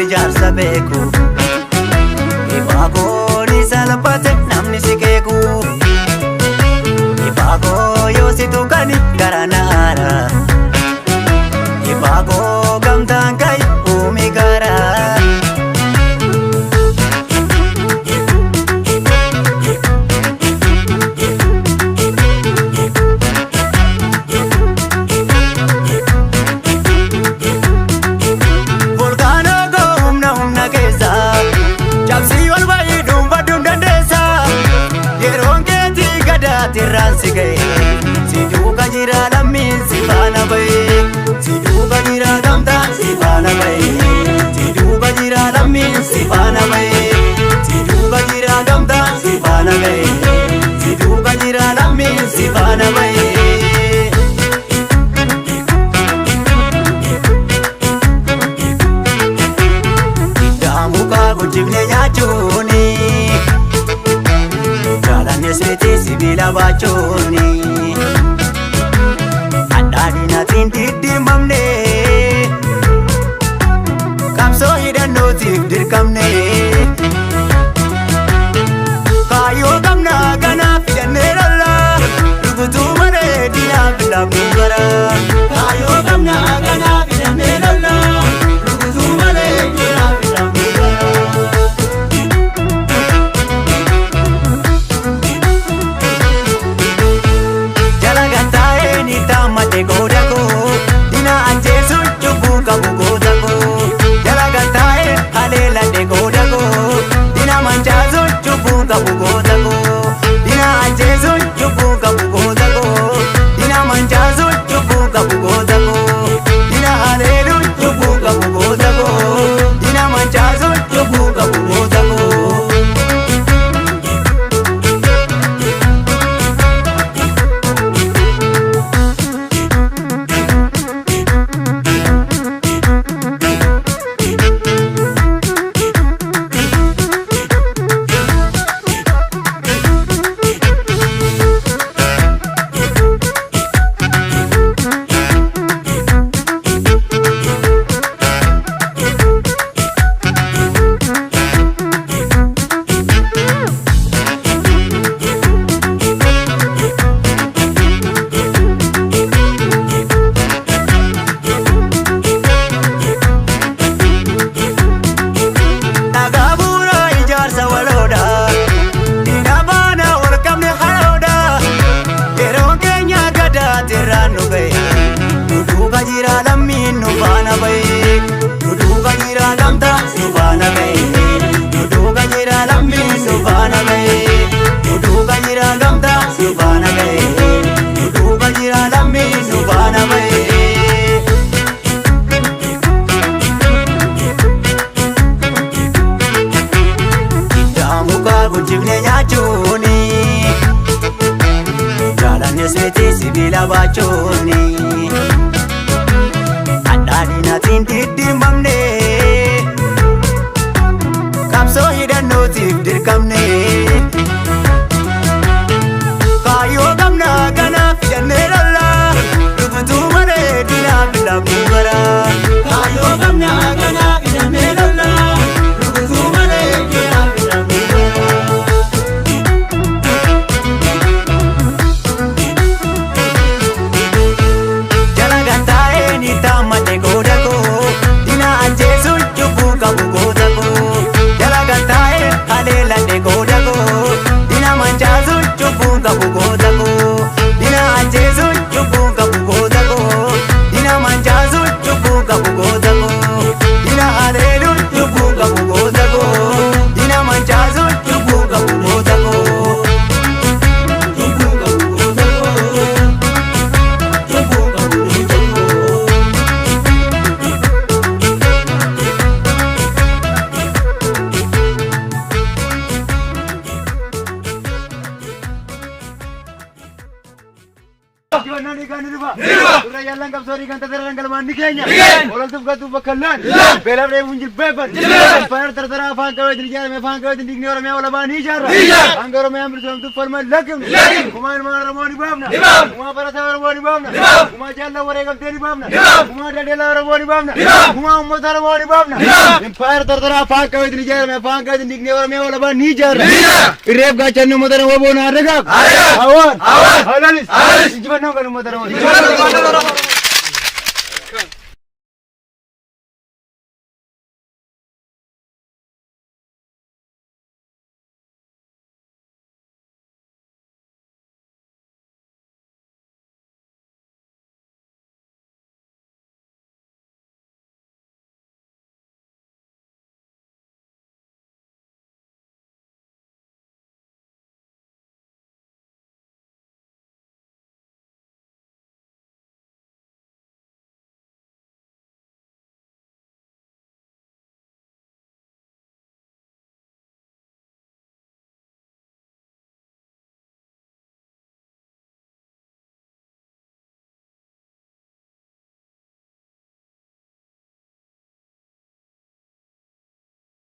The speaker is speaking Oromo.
Wal ijaarsa beeku. Ibaagoo ni salphate namni si keeku. Ibaagoo yoo si tuqani gara naara. Ibaagoo gamtaan ka'i uumi gara. Volkaanoo koo humna humna keessa. Cabsii ol ba'ii dhuunfadhuun dandeessa. Yeroon keetii gadaatirraan si ga'e. Si duuka jira lammiin si faana ba'e. Si duuka jira gamtaan si faana ba'e. Si duuka jira lammiin si faana ba'e. Si duuka jira gamtaan si faana ba'e. Si duuka jira lammiin si faana ba'e. Daamukaa guddifne nyaachuuni. Jaalannes miti sibiila baachuuni. Hadhaadhinaatiin diddiimamne. Qabsoo hidhannootiif dirqamne. Kaayyoo qabnaa kanaaf hidhannee lolla. Rukutuu malee diinaaf laafnu gara. Kaayyoo qabnaa kanaaf hidhannee lolla. Rukutuu malee diinaaf laafnu gara. Jala gattaa'ee ni taamate gooda koo. Dina ajjeesuun cubbuu qabu goota koo. Jala gattaa'ee haleeladhe gooda koo. Dina mancaasuun cubbuu qabu goota koo. Dina ajjeesuun cubbuu qabu goota koo. Dina mancaasuun cubbuu qabu goota koo. Dina haleeluun cubbuu qabu goota koo. Dina mancaasuun cubbuu qabu goota koo. Dhagaa bu'uura ijaarsa waloodha. Diina baana wal qabne haroodha. Yeroon keenya gadaatirraan nu ga'e. Nu duuka jira lammiin nu faana ba'e. Nu duuka jira gamtaa nu faana ba'e. Nu duuka jira lammiin nu faana ba'e. Nu duuka jira gamtaa nu faana ba'e. Nu duuka jira lammiin nu faana ba'e. Daamukaa guddifne nyaachuuni. Jaalannes miti sibiila baachuuni. Hadhaadhinaatiin diddiimamne. Qabsoo hidhannootiif dirqamne. Kaayyoo qabnaa kanaaf hidhannee lolla. Rukutuu malee diinaaf laafnu gara. Kaayyoo qabnaa kanaaf hidhannee lolla. Rukutuu malee diinaaf laafnu gara. Jala gattaa'ee ni taamate gooda koo. Dina ajjeesuun cubbuu qabu goota koo. Jala gattaa'ee haleeladhe gooda koo. Injifannaan dhiigaan ni dhufa. Durra yaallan qabsoo dhiigaan tattara galmaan ni keenya. Ololtuuf galtuuf bakka hin laannu. Beelaaf dheebuun jilbeeffannu. Impaayera tartaraa afaan qabeetiin ijaarame afaan qabeetiin diignee Oromiyaa walabaa ni ijaarra. Hanga Oromiyaan bilisoomtuuf falma hin lakkifnu. Gumaa ilmaan Oromoo ni baafna. Gumaa barataa Oromoo ni baafna. Gumaa jaallan wareegamtee ni baafna. Gumaa daldalaa Oromoo ni baafna. Gumaa uummata Oromoo ni baafna. Impaayera tartaraa afaan qabeetiin ijaarame afaan qabeetiin diignee Oromiyaa walabaa ni ijaarra. Irreef gaachanni uummata Oromoo boona haa dagaagu. Hawaan. Halalis. Injifannoon kan uummata Oromoo.